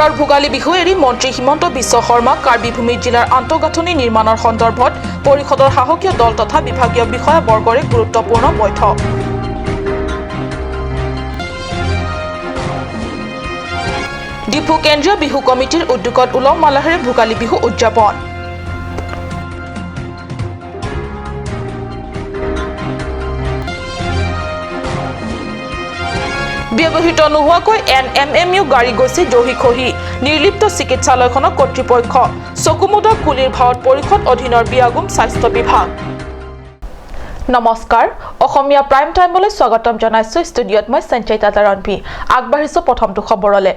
ঘৰৰ ভোগালী বিহু এৰি মন্ত্ৰী হিমন্ত বিশ্ব শৰ্মা কাৰ্বি ভূমি জিলাৰ আন্তঃগাঁথনি নিৰ্মাণৰ সন্দৰ্ভত পৰিষদৰ শাসকীয় দল তথা বিভাগীয় বিষয়াবৰ্গৰে গুৰুত্বপূৰ্ণ বৈঠক। ডিফু কেন্দ্ৰীয় বিহু কমিটিৰ উদ্যোগত উলহ মালহেৰে ভোগালী বিহু উদযাপন। ব্যৱহৃত নোহোৱাকৈ NMMU গাড়ী গৈছে জহি খহি। নিৰ্লিপ্ত চিকিৎসালয়খনৰ কৰ্তৃপক্ষ। চকুমুদা কুলিৰ ভাৱত পৰিষদ অধীনৰ বিয়াগুম স্বাস্থ্য বিভাগ। নমস্কাৰ, অসমীয়া প্ৰাইম টাইমলৈ স্বাগতম জনাইছো। ষ্টুডিঅ'ত মই সঞ্চয়িতা তাৰণভি। আগবাঢ়িছো প্ৰথমটো খবৰলৈ।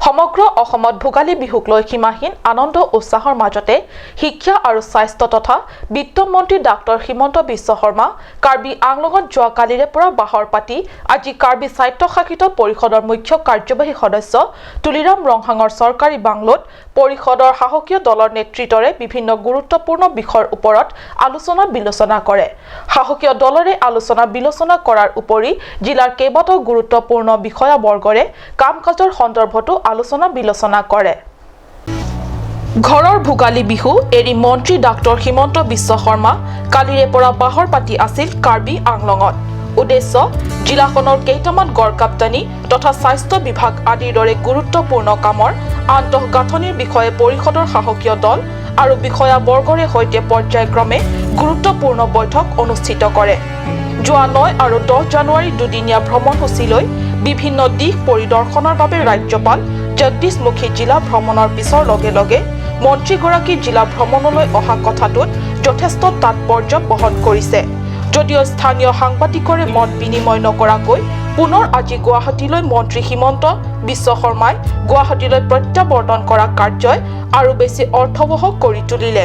সমগ্ৰ অসমত ভোগালী বিহুক লৈ সীমাহীন আনন্দ উৎসাহৰ মাজতে শিক্ষা আৰু স্বাস্থ্য তথা বিত্তমন্ত্ৰী ডাক্তৰ হিমন্ত বিশ্ব শৰ্মা কাৰ্বি আংলঙত যোৱাকালিৰে পৰা বাহৰ পাতি আজি কাৰ্বি স্বায়ত্তশাসিত পৰিষদৰ মুখ্য কাৰ্যবাহী সদস্য তুলিৰাম ৰংহাঙৰ চৰকাৰী বাংলোত পৰিষদৰ শাসকীয় দলৰ নেতৃত্বৰে বিভিন্ন গুৰুত্বপূৰ্ণ বিষয়ৰ ওপৰত আলোচনা বিলোচনা কৰে। শাসকীয় দলৰে আলোচনা বিলোচনা কৰাৰ উপৰি জিলাৰ কেইবাটাও গুৰুত্বপূৰ্ণ বিষয়াবৰ্গৰে কাম কাজৰ সন্দৰ্ভতো আলোচনা বিলোচনা কৰে। ঘৰৰ ভোগালী বিহু এৰি মন্ত্ৰী ডাক্তৰ হিমন্ত বিশ্ব শৰ্মা কালিৰে পৰা বাহৰ পাতি আছিল কাৰ্বি আংলঙত। উদ্দেশ্য জিলাখনৰ কেইটামান গড়কাপ্তানি তথা স্বাস্থ্য বিভাগ আদিৰ দৰে গুৰুত্বপূৰ্ণ কামৰ আন্তঃগাঁথনিৰ বিষয়ে পৰিষদৰ শাসকীয় দল আৰু বিষয়াবৰ্গৰে সৈতে পৰ্যায়ক্ৰমে গুৰুত্বপূৰ্ণ বৈঠক অনুষ্ঠিত কৰে। যোৱা 9 আৰু 10 জানুৱাৰী দুদিনীয়া ভ্ৰমণসূচীলৈ বিভিন্ন দিশ পৰিদৰ্শনৰ বাবে ৰাজ্যপাল জগদীশ মুখী জিলা ভ্ৰমণৰ পিছৰ লগে লগে মন্ত্ৰীগৰাকী জিলা ভ্ৰমণলৈ অহা কথাটোত যথেষ্ট তাৎপৰ্য বহন কৰিছে। যদিও স্থানীয় সাংবাদিকৰে মত বিনিময় নকৰাকৈ পুনৰ আজি গুৱাহাটীলৈ মন্ত্ৰী হিমন্ত বিশ্ব শৰ্মাই গুৱাহাটীলৈ প্ৰত্যাৱৰ্তন কৰা কাৰ্যই আৰু বেছি অৰ্থৱহ কৰি তুলিলে।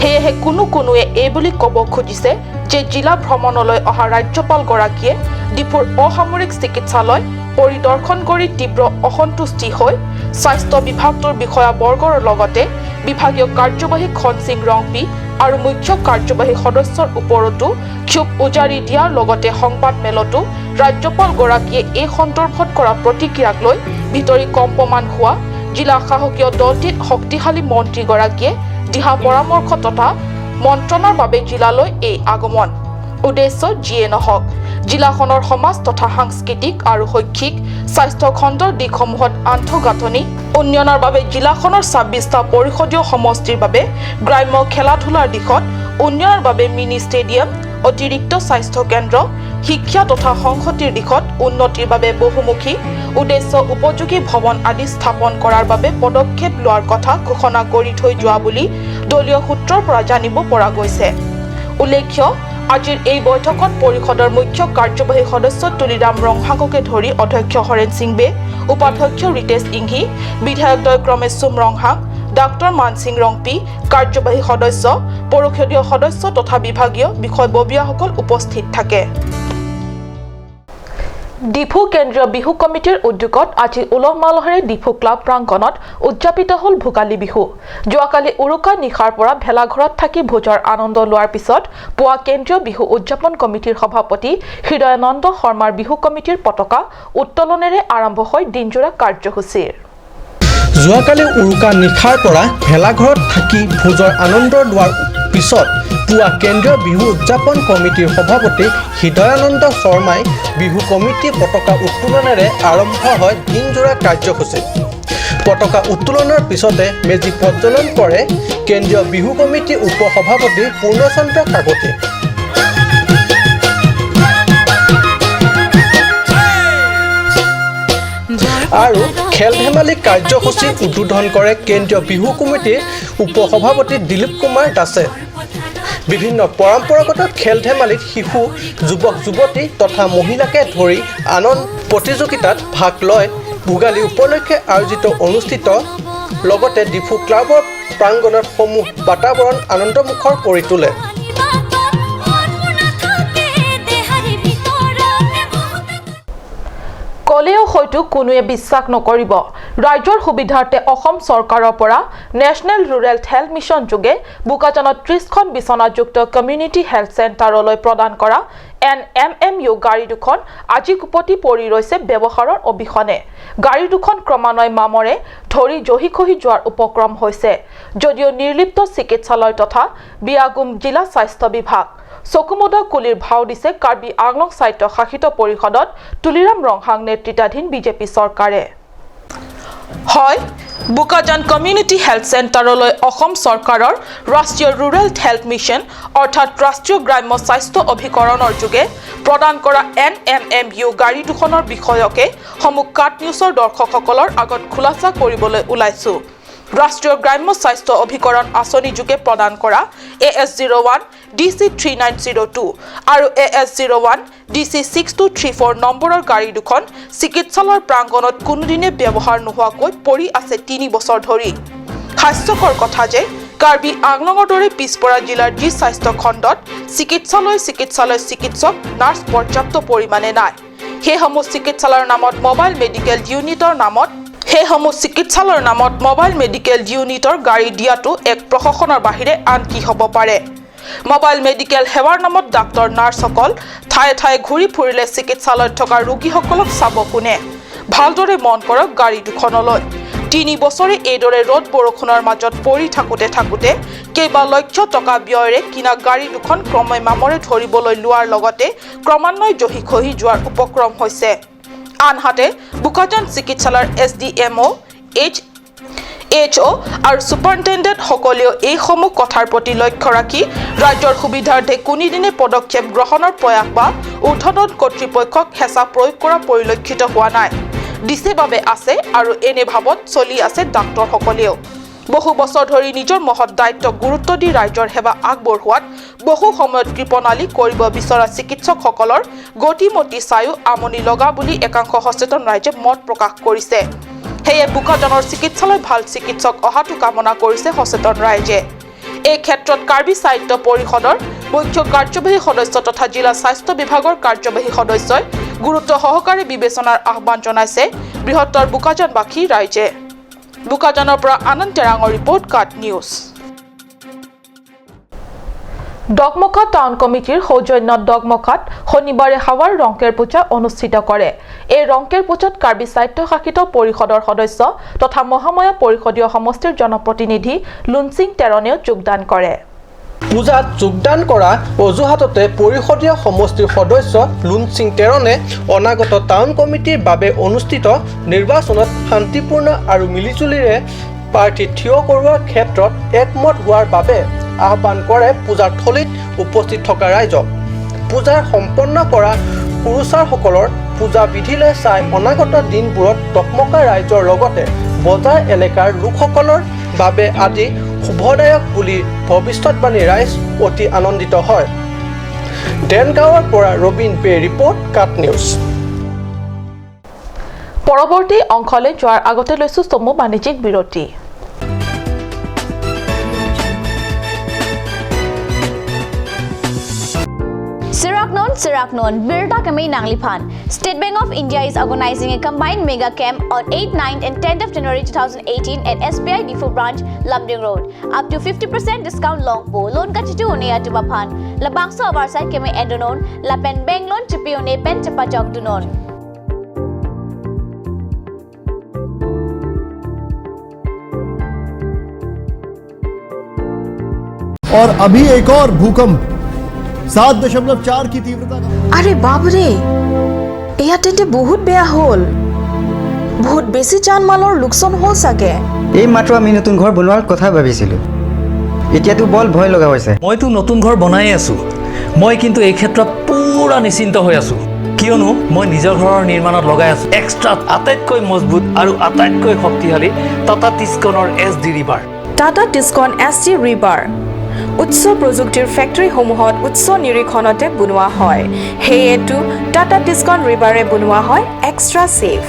সেয়েহে কোনো কোনোৱে এই বুলি ক'ব খুজিছে যে জিলা ভ্ৰমণলৈ অহা ৰাজ্যপালগৰাকীয়ে ডিফুৰ অসামৰিক চিকিৎসালয় পৰিদৰ্শন কৰি তীব্ৰ অসন্তুষ্টি হৈ স্বাস্থ্য বিভাগটোৰ বিষয়াবৰ্গৰ লগতে বিভাগীয় কাৰ্যবাহী খনসিং ৰংপি আৰু মুখ্য কাৰ্যবাহী সদস্যৰ ওপৰতো ক্ষোভ উজাৰি দিয়াৰ লগতে সংবাদমেলতো ৰাজ্যপালগৰাকীয়ে এই সন্দৰ্ভত কৰা প্ৰতিক্ৰিয়াক লৈ ভিতৰি কম্পমান হোৱা জিলা শাসকীয় দলটিত শক্তিশালী মন্ত্ৰীগৰাকীয়ে দিহা পৰামৰ্শ তথা মন্ত্ৰণাৰ বাবে জিলালৈ এই আগমন। উদ্দেশ্য যিয়ে নহওক, জিলাখনৰ সমাজ তথা সাংস্কৃতিক আৰু শৈক্ষিক স্বাস্থ্য খণ্ডৰ দিশসমূহত আন্তঃগাঁথনি উন্নয়নৰ বাবে জিলাখনৰ 26টা পৰিষদীয় সমষ্টিৰ বাবে গ্ৰাম্য খেলা ধূলাৰ দিশত উন্নয়নৰ বাবে মিনি ষ্টেডিয়াম, অতিৰিক্ত স্বাস্থ্য কেন্দ্ৰ, শিক্ষা তথা সংহতিৰ দিশত উন্নতিৰ বাবে বহুমুখী উদ্দেশ্য উপযোগী ভৱন আদি স্থাপন কৰাৰ বাবে পদক্ষেপ লোৱাৰ কথা ঘোষণা কৰি থৈ যোৱা বুলি দলীয় সূত্ৰৰ পৰা জানিব পৰা গৈছে। উল্লেখ্য, আজিৰ এই বৈঠকত পৰিষদৰ মুখ্য কাৰ্যবাহী সদস্য তুলিৰাম ৰংহাঙকে ধৰি অধ্যক্ষ হৰেণ সিং বে, উপাধ্যক্ষ ৰিতেশ ইংহি, বিধায়কদ্বয় ক্ৰমে চুম ৰংহাং, ডাক্তৰ মানসিং ৰংপি, কাৰ্যবাহী সদস্য, পৰিষদীয় সদস্য তথা বিভাগীয় বিষয়ববীয়াসকল উপস্থিত থাকে। ডিফু কেন্দ্ৰীয় বিহু কমিটিৰ উদ্যোগত আজি উলহ মালহেৰে ডিফু ক্লাব প্ৰাংগণত উদযাপিত হ'ল ভোগালী বিহু। যোৱাকালি উৰুকা নিশাৰ পৰা ভেলাঘৰত থাকি ভোজৰ আনন্দ লোৱাৰ পিছত পুৱা কেন্দ্ৰীয় বিহু উদযাপন কমিটিৰ সভাপতি হৃদয়ানন্দ শৰ্মাৰ বিহু কমিটিৰ পতাকা উত্তোলনেৰে আৰম্ভ হয় দিনজোৰা কাৰ্যসূচীৰ। যোৱাকালি উৰুকা নিশাৰ পৰা ভেলাঘৰত থাকি ভোজৰ আনন্দ লোৱাৰ পিছত পুৱা কেন্দ্ৰীয় বিহু উদযাপন কমিটিৰ সভাপতি হৃদয়ানন্দ শৰ্মাই বিহু কমিটিৰ পতাকা উত্তোলনেৰে আৰম্ভ হয় দিনজোৰা কাৰ্যসূচী। পতাকা উত্তোলনৰ পিছতে মেজি প্ৰজ্বলন কৰে কেন্দ্ৰীয় বিহু কমিটিৰ উপ-সভাপতি পূৰ্ণচন্দ্ৰ কাকতি। আৰু খেল ধেমালি কাৰ্যসূচী উদ্বোধন কৰে কেন্দ্ৰীয় বিহু কমিটিৰ উপ-সভাপতি দিলীপ কুমাৰ দাসে। বিভিন্ন পৰম্পৰাগত খেল ধেমালিত শিশু, যুৱক যুৱতী তথা মহিলাকে ধৰি আনন্দ প্ৰতিযোগিতাত ভাগ লয়। ভোগালী উপলক্ষে আয়োজিত অনুষ্ঠিত লগতে ডিফু ক্লাবৰ প্ৰাংগণত সমূহ বাতাবৰণ আনন্দমুখৰ কৰি তোলে। কলেও হয়তো কোনোৱে বিশ্বাস নকৰিব। ৰাজ্যৰ সুবিধাৰ্থে অসম চৰকাৰৰ পৰা নেশ্যনেল ৰুৰেল হেল্থ মিছন যোগে বোকাজানত 30খন বিচনাযুক্ত কমিউনিটি হেল্থ চেণ্টাৰলৈ প্ৰদান কৰা এনএমএমইউ গাড়ী দুখন আজিকোপতি পৰি ৰৈছে ব্যৱহাৰৰ অবিহনে। গাড়ী দুখন ক্ৰমান্বয়ে মামৰে ধৰি জহি খহি যোৱাৰ উপক্ৰম হৈছে যদিও নিৰ্লিপ্ত চিকিৎসালয় তথা বিয়াগুম জিলা স্বাস্থ্য বিভাগ। চকুমুদা কুলিৰ ভাও দিছে কাৰ্বি আংলং স্বায়ত্ত শাসিত পৰিষদত তুলিৰাম ৰংহাং নেতৃত্বাধীন বিজেপি চৰকাৰে। হয়, বোকাজান কমিউনিটি হেল্থ চেণ্টাৰলৈ অসম চৰকাৰৰ ৰাষ্ট্ৰীয় ৰুৰেল হেল্থ মিছন অৰ্থাৎ ৰাষ্ট্ৰীয় গ্ৰাম্য স্বাস্থ্য অভিকৰণৰ যোগে প্ৰদান কৰা এনএমএমইউ গাড়ী দুখনৰ বিষয়কে সমূহ কাট নিউজৰ দৰ্শকসকলৰ আগত খোলাচা কৰিবলৈ ওলাইছোঁ। ৰাষ্ট্ৰীয় গ্ৰাম্য স্বাস্থ্য অভিকৰণ আঁচনি যোগে প্ৰদান কৰা AS 01 DC 3902 আৰু AS 01 DC 6234 নম্বৰৰ গাড়ী দুখন চিকিৎসালয়ৰ প্ৰাংগণত কোনোদিনে ব্যৱহাৰ নোহোৱাকৈ পৰি আছে 3 বছৰ ধৰি। হাস্যকৰ কথা যে কাৰ্বি আংলঙৰ দৰে পিছপৰা জিলাৰ যি স্বাস্থ্য খণ্ডত চিকিৎসালয় চিকিৎসক, নাৰ্ছ পৰ্যাপ্ত পৰিমাণে নাই, সেইসমূহ চিকিৎসালয়ৰ নামত মোবাইল মেডিকেল ইউনিটৰ নামত সেইসমূহ চিকিৎসালয়ৰ নামত মোবাইল মেডিকেল ইউনিটৰ গাড়ী দিয়াটো এক প্ৰশাসনৰ বাহিৰে আন কি হ'ব পাৰে? মোবাইল মেডিকেল সেৱাৰ নামত ডাক্তৰ, নাৰ্ছসকল ঠায়ে ঠায়ে ঘূৰি ফুৰিলে চিকিৎসালয়ত থকা ৰোগীসকলক চাব কোনে? ভালদৰে মন কৰক গাড়ী দুখনলৈ। 3 বছৰে এইদৰে ৰ'দ বৰষুণৰ মাজত পৰি থাকোঁতে থাকোঁতে কেইবা লক্ষ টকা ব্যয়েৰে কিনা গাড়ী দুখন ক্ৰমে মামৰে ধৰিবলৈ লোৱাৰ লগতে ক্ৰমান্বয়ে জহি খহি যোৱাৰ উপক্ৰম হৈছে। আনহাতে বোকাজান চিকিৎসালয়ৰ এছডিএমঅ', এইচঅ' আৰু ছুপাৰিণ্টেণ্ডেণ্টসকলেও এইসমূহ কথাৰ প্ৰতি লক্ষ্য ৰাখি ৰাজ্যৰ সুবিধাৰ্থে কোনোদিনে পদক্ষেপ গ্ৰহণৰ প্ৰয়াস বা ঊৰ্ধ্বতন কৰ্তৃপক্ষক হেঁচা প্ৰয়োগ কৰা পৰিলক্ষিত হোৱা নাই। দিছে বাবে আছে আৰু এনে ভাৱত চলি আছে ডাক্তৰসকলেও। বহু বছৰ ধৰি নিজৰ মহৎ দায়িত্বক গুৰুত্ব দি ৰাইজৰ সেৱা আগবঢ়োৱাত বহু সময়ত কৃপণালি কৰিব বিচৰা চিকিৎসকসকলৰ গতিমতি চায়ো আমনি লগা বুলি একাংশ সচেতন ৰাইজে মত প্ৰকাশ কৰিছে। সেয়ে বোকাজানৰ চিকিৎসালয় ভাল চিকিৎসক অহাটো কামনা কৰিছে সচেতন ৰাইজে। এই ক্ষেত্ৰত কাৰ্বি সাহিত্য পৰিষদৰ মুখ্য কাৰ্যবাহী সদস্য তথা জিলা স্বাস্থ্য বিভাগৰ কাৰ্যবাহী সদস্যই গুৰুত্ব সহকাৰে বিবেচনাৰ আহ্বান জনাইছে বৃহত্তৰ বোকাজানবাসী ৰাইজে। বোকাজানৰ পৰা আনন্দ টেৰাঙৰ ৰিপৰ্ট, কাট নিউজ। ডকমকা টাউন কমিটিৰ সৌজন্যত ডকমকাত শনিবাৰে হাৱাৰ ৰংকেৰ পূজা অনুষ্ঠিত কৰে। এই ৰংকেৰ পূজাত কাৰ্বি স্বায়ত্তশাসিত পৰিষদৰ সদস্য তথা মহামায়া পৰিষদীয় সমষ্টিৰ জনপ্ৰতিনিধি লুনচিং টেৰণেও যোগদান কৰে। পূজাত যোগদান কৰা অজুহাততে পৰিষদীয় সমষ্টিৰ সদস্য লুনচিং টেৰণে অনাগত টাউন কমিটিৰ বাবে অনুষ্ঠিত নিৰ্বাচনত শান্তিপূৰ্ণ আৰু মিলিজুলিৰে প্ৰাৰ্থী থিয় কৰোৱাৰ ক্ষেত্ৰত একমত হোৱাৰ বাবে আহ্বান কৰে পূজাৰ থলীত উপস্থিত থকা ৰাইজক। পূজাৰ সম্পন্ন কৰা কুৰুচাৰসকলৰ পূজা বিধিলৈ চাই অনাগত দিনবোৰত ডকমকা ৰাইজৰ লগতে বজাৰ এলেকাৰ লোকসকলৰ বাবে আদি শুভদায়ক বুলি ভৱিষ্যতবাণী ৰাইজ অতি আনন্দিত হয়। দেনগাঁৱৰ পৰা ৰবীন বে ৰিপৰ্ট, কাট নিউজ। পৰৱৰ্তী অংশলৈ যোৱাৰ আগতে লৈছো চমু বাণিজ্যিক বিৰতি। Siraknon, Siraknon, Birta Kamei Nangliphan. State Bank of India is organizing a combined mega camp on 8, 9 and 10th of January 2018 at SBI Diphu branch, Lumding Road. Up to 50% discount long po. Loan kachitu une atuba phan. Labangso oversight keme endonon. Lapen bank loan chipi une pen chapa jok dunon. और अभी एक और भूकंप 7.4 की तीव्रता का আৰে বাপৰে, এয়া তেন্তে বহুত বেয়া হ'ল। বহুত বেছি জান মালৰ লোকচান হ'ল চাগে। এই মাত্ৰ আমি নতুন ঘৰ বনোৱাৰ কথা ভাবিছিলোঁ, এতিয়াতো বৰ ভয় লগা হৈছে। মইতো নতুন ঘৰ বনায়ে আছোঁ। মই কিন্তু এই ক্ষেত্ৰত পূৰা নিশ্চিন্ত হৈ আছোঁ, কিয়নো মই নিজৰ ঘৰৰ নিৰ্মাণত লগাই আছোঁ এক্সট্ৰা আটাইতকৈ মজবুত আৰু আটাইতকৈ শক্তিশালী টাটা টিস্কনৰ S D rebar. Tata Tiscon S D rebar উচ্চ প্ৰযুক্তিৰ ফেক্টৰীসমূহত উচ্চ নিৰীক্ষণতে বনোৱা হয়। সেয়েতো টাটা টিস্কন ৰিবাৰে বনোৱা হয় extra chef.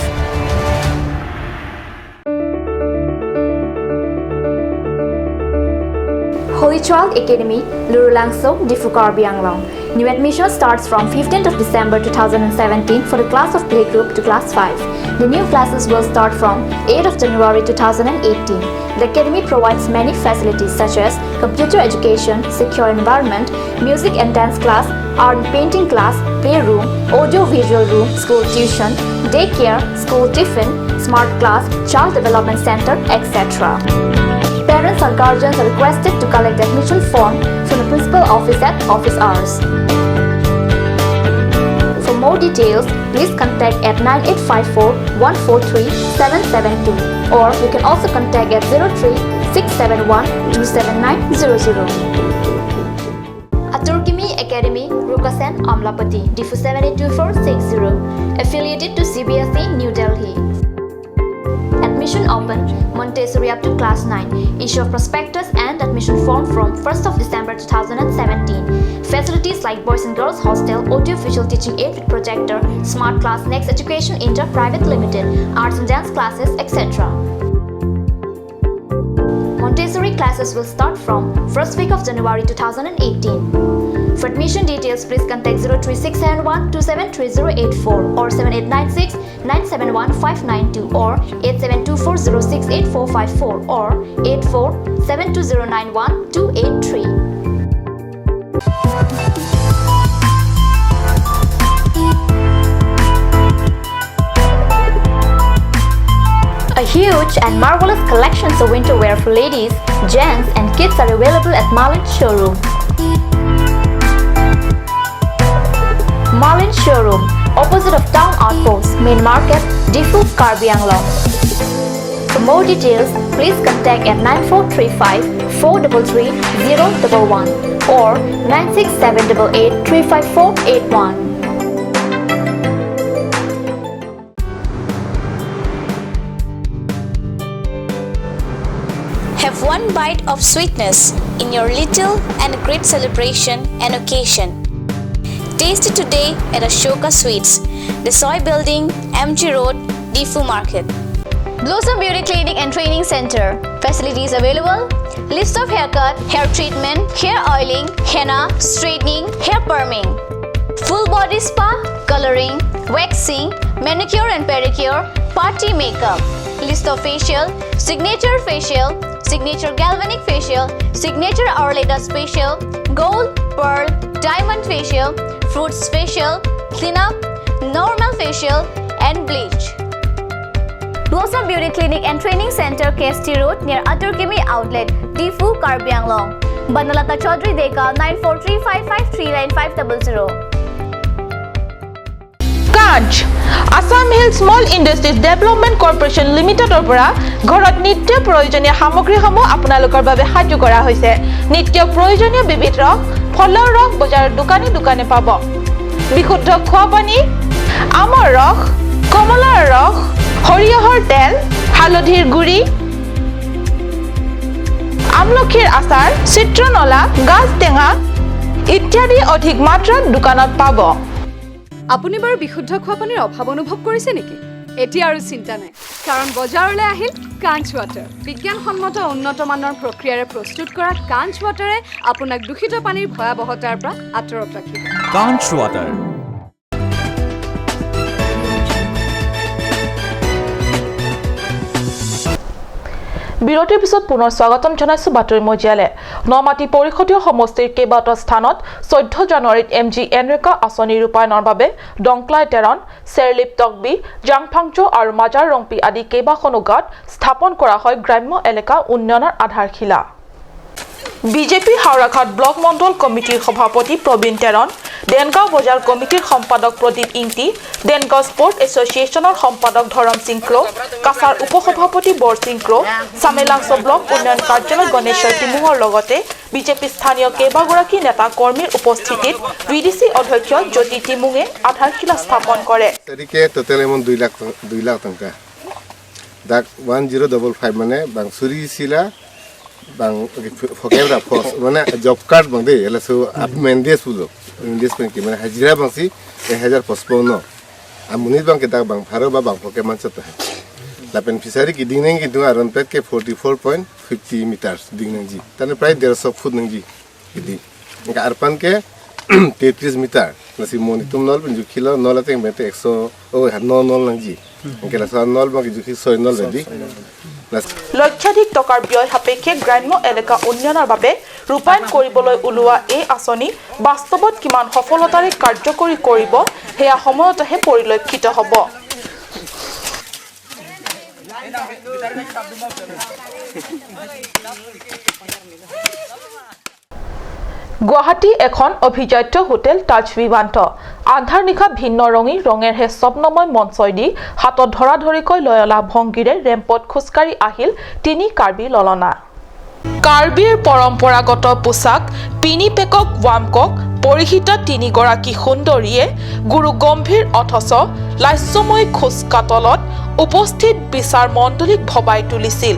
Holy Child Academy, Lurulangso, Diphu Karbi Anglong. New admission starts from 15th of December 2017 for the class of playgroup to class 5. The new classes will start from 8th of January 2018. The academy provides many facilities such as computer education, secure environment, music and dance class, art and painting class, playroom, audio visual room, school tuition, daycare, school tiffin, smart class, child development center, etc. Parents or guardians are requested to collect the admission form from the principal office at office hours. For more details, please contact at 9854 143 772 or you can also contact at 03 671 27900. Aturkimi Academy, Rukasen, Amlapati, Difu 782460, affiliated to CBSE, New Delhi. Admission open, Montessori up to class 9. Issue of prospectus and admission form from 1st of December 2017. Facilities like boys and girls hostel, audio visual teaching aid with projector, smart class, Next Education Inter Private Limited, arts and dance classes, etc. Montessori classes will start from first week of January 2018. For admission details, please contact 03671 273084 or 7896 971 592 or 8724068454 or 84 72091 283. A huge and marvelous collections of winter wear for ladies, gents and kids are available at Marlin Showroom. Marlin Showroom, opposite of Town Outpost, Main Market, Diphu, Karbi Anglong. For more details, please contact at 9435 433 011 or 96788 35481. Have one bite of sweetness in your little and great celebration and occasion. Taste it today at Ashoka Sweets, the Soy Building, MG Road, Diphu Market. Blossom Beauty Clinic and Training Center. Facilities available: list of haircut, hair treatment, hair oiling, henna, straightening, hair perming, full body spa, coloring, waxing, manicure and pedicure, party makeup. List of facial: signature facial, signature galvanic facial, signature Arleta facial, gold, pearl, diamond facial, fruits facial, cleanup, normal facial, and bleach. Blossom Beauty Clinic and Training Center, KST Road, near Aturkimi Outlet, Diphu, Karbi Anglong. Banalata Chaudhary Deka, 9435539500. কাজ Assam hill small industries development corporation লিমিটেডৰ পৰা ঘৰত নিত্য প্ৰয়োজনীয় সামগ্ৰীসমূহ আপোনালোকৰ বাবে সাজু কৰা হৈছে। নিত্য প্ৰয়োজনীয় বিবিধ ৰস, ফলৰ ৰস বজাৰৰ দোকানে দোকানে পাব। বিশুদ্ধ খোৱা পানী, আমৰ ৰস, কমলাৰ ৰস, সৰিয়হৰ তেল, হালধিৰ গুড়ি, আমলখিৰ আচাৰ, চিত্ৰনলা, গাজ টেঙা ইত্যাদি অধিক মাত্ৰাত দোকানত পাব। আপুনি বাৰু বিশুদ্ধ খোৱা পানীৰ অভাৱ অনুভৱ কৰিছে নেকি? এতিয়া আৰু চিন্তা নাই, কাৰণ বজাৰলৈ আহিল কাঞ্চ ৱাটাৰ। বিজ্ঞানসন্মত উন্নত মানৰ প্ৰক্ৰিয়াৰে প্ৰস্তুত কৰা কাঞ্চ ৱাটাৰে আপোনাক দূষিত পানীৰ ভয়াৱহতাৰ পৰা আঁতৰত ৰাখিব। কাঞ্চ ৱাটাৰ। বিৰতিৰ পিছত পুনৰ স্বাগতম জনাইছো বাতৰি মজিয়ালে। নমাটি পৰিষদীয় সমষ্টিৰ কেইবাটাও স্থানত 14 জানুৱাৰীত এম জি এনৰেগা আঁচনি ৰূপায়ণৰ বাবে ডংক্লাই টেৰণ, চেৰলিপ টকবি, জাংফাংচো আৰু মাজাৰ ৰংপি আদি কেইবাখনো গাঁৱত স্থাপন কৰা হয় গ্ৰাম্য এলেকা উন্নয়নৰ আধাৰশিলা। বিজেপি হাওৰাঘাট ব্লক মণ্ডল কমিটিৰ সভাপতি প্ৰবীণ টেৰণ, দেনগাঁও বজাৰ কমিটিৰ সম্পাদক প্ৰদীপ ইংতি, দেনগাঁও স্পৰ্ট এছ'চিয়েশ্যনৰ সম্পাদক ধৰম সিং ক্ৰ', কাছাৰ উপসভাপতি বৰসিং ক্ৰ', চামেলাংছ ব্লক উন্নয়ন কাৰ্যালয় গণেশ্বৰ তিমুঙৰ লগতে বিজেপি স্থানীয় কেইবাগৰাকী নেতা কৰ্মীৰ উপস্থিতিত ভি ডি চি অধ্যক্ষ জ্যোতি তিমুঙে আধাৰশিলা স্থাপন কৰে। তাৰিখে টোটেল এমাউণ্ট 2 লাখ, 2 লাখ টকা। দাক 1055 মানে বাং চুৰি চিলা বাং ফকেবৰা ফস মানে জব কাৰ্ড বাং দেই এলা সো আপ মেন্দেস বুলো মেন্দেস মানে কি মানে হাজিৰা বাংসি 1055 আমুনি বাং কে দাক বাং ভাरो বা বাং ফকে মান চত লাপেন ফিসারি কি দিং কিন্তু আরন পেট কে 44.50 মিটার দিং নংজি তানে প্রায় 150 ফুট নংজি ইদি আরপান কে। 33 metre nasi monitum nol bin jukilo nol ateng bente 109 nol nangji kela sa nol bang juki 6 nol ready. লক্ষাধিক টকাৰ ব্যয় সাপেক্ষে গ্ৰাম্য এলেকা উন্নয়নৰ বাবে ৰূপায়ণ কৰিবলৈ ওলোৱা এই আঁচনি বাস্তৱত কিমান সফলতাৰে কাৰ্যকৰী কৰিব সেয়া সময়তহে পৰিলক্ষিত হ'ব। গুৱাহাটী এখন অভিজাত্য হোটেল তাজ ভিভান্ত আন্ধাৰ নিশা ভিন্ন ৰঙী ৰঙেৰহে স্বপ্নময় মঞ্চই দি হাতত ধৰা ধৰিকৈ লয়লা ভংগীৰে ৰেম্পত খোজকাঢ়ি আহিল তিনি কাৰ্বি ললনা। কাৰ্বিৰ পৰম্পৰাগত পোছাক পিনি পেকক ৱামকক পৰিহিত তিনিগৰাকী সুন্দৰীয়ে গুৰু গম্ভীৰ অথচ লাস্যময় খোজকাটলত উপস্থিত বিচাৰ মণ্ডলীক ভবাই তুলিছিল।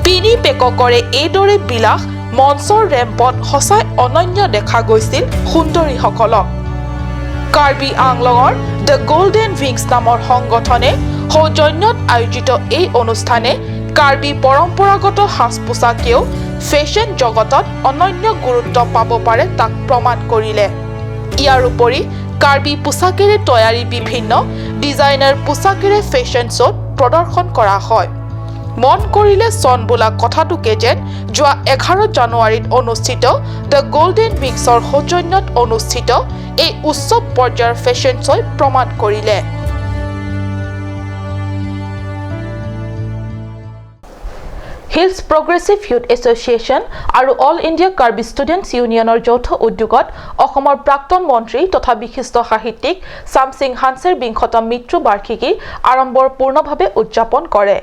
পিনি পেককৰে এইদৰে বিলাস মঞ্চৰ ৰেম্পত সঁচাই অনন্য দেখা গৈছিল সুন্দৰীসকলক। কাৰ্বি আংলঙৰ the golden wings নামৰ সংগঠনে সৌজন্যত আয়োজিত এই অনুষ্ঠানে কাৰ্বি পৰম্পৰাগত সাজ পোছাকেও ফেশ্বন জগতত অনন্য গুৰুত্ব পাব পাৰে তাক প্ৰমাণ কৰিলে। ইয়াৰ উপৰি কাৰ্বি পোছাকেৰে তৈয়াৰী বিভিন্ন ডিজাইনাৰ পোছাকেৰে ফেশ্বন শ্ব'ত প্ৰদৰ্শন কৰা হয়। মন কৰিলে চন বোলা কথাটোকে যেন যোৱা 11 জানুৱাৰীত অনুষ্ঠিত the golden উইংছৰ সৌজন্যত অনুষ্ঠিত এই উচ্চ পৰ্যায়ৰ ফেশ্বন শ্ব'ই প্ৰমাণ কৰিলে। হিলছ প্ৰগ্ৰেছিভ ইউথ এছ'চিয়েশ্যন আৰু অল ইণ্ডিয়া কাৰ্বি ষ্টুডেণ্টছ ইউনিয়নৰ যৌথ উদ্যোগত অসমৰ প্ৰাক্তন মন্ত্ৰী তথা বিশিষ্ট সাহিত্যিক চামচিং হানছেৰ বিংশতম মৃত্যু বাৰ্ষিকী আড়ম্বৰপূৰ্ণভাৱে উদযাপন কৰে।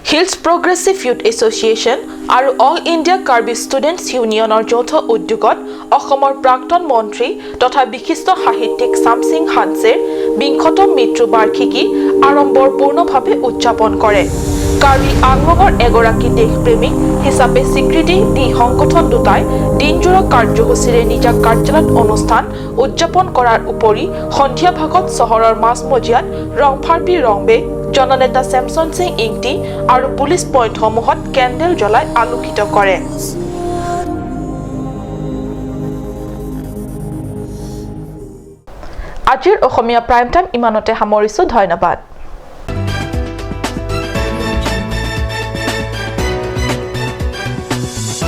হিলছ প্ৰগ্ৰেছিভ ইউথ এছ'চিয়েশ্যন আৰু অল ইণ্ডিয়া কাৰ্বি ষ্টুডেণ্টছ ইউনিয়নৰ যৌথ উদ্যোগত অসমৰ প্ৰাক্তন মন্ত্ৰী তথা বিশিষ্ট সাহিত্যিক চামচিং হানছেৰ বিংশতম মৃত্যু বাৰ্ষিকী আড়ম্বৰপূৰ্ণভাৱে উদযাপন কৰে। কাৰ্বি আংলঙৰ এগৰাকী দেশপ্ৰেমিক হিচাপে স্বীকৃতি দি সংগঠন দুটাই দিনজোৰা কাৰ্যসূচীৰে নিজা কাৰ্যালয়ত অনুষ্ঠান উদযাপন কৰাৰ উপৰি সন্ধিয়া ভাগত চহৰৰ মাজমজিয়াত ৰংফাৰ্বি ৰংবে জননেতা চেমচন সিং ইংটি আৰু পুলিচ পইণ্টসমূহত কেণ্ডেল জ্বলাই আলোকিত কৰে। আজিৰ অসমীয়া প্ৰাইম টাইম ইমানতে সামৰিছোঁ। ধন্যবাদ।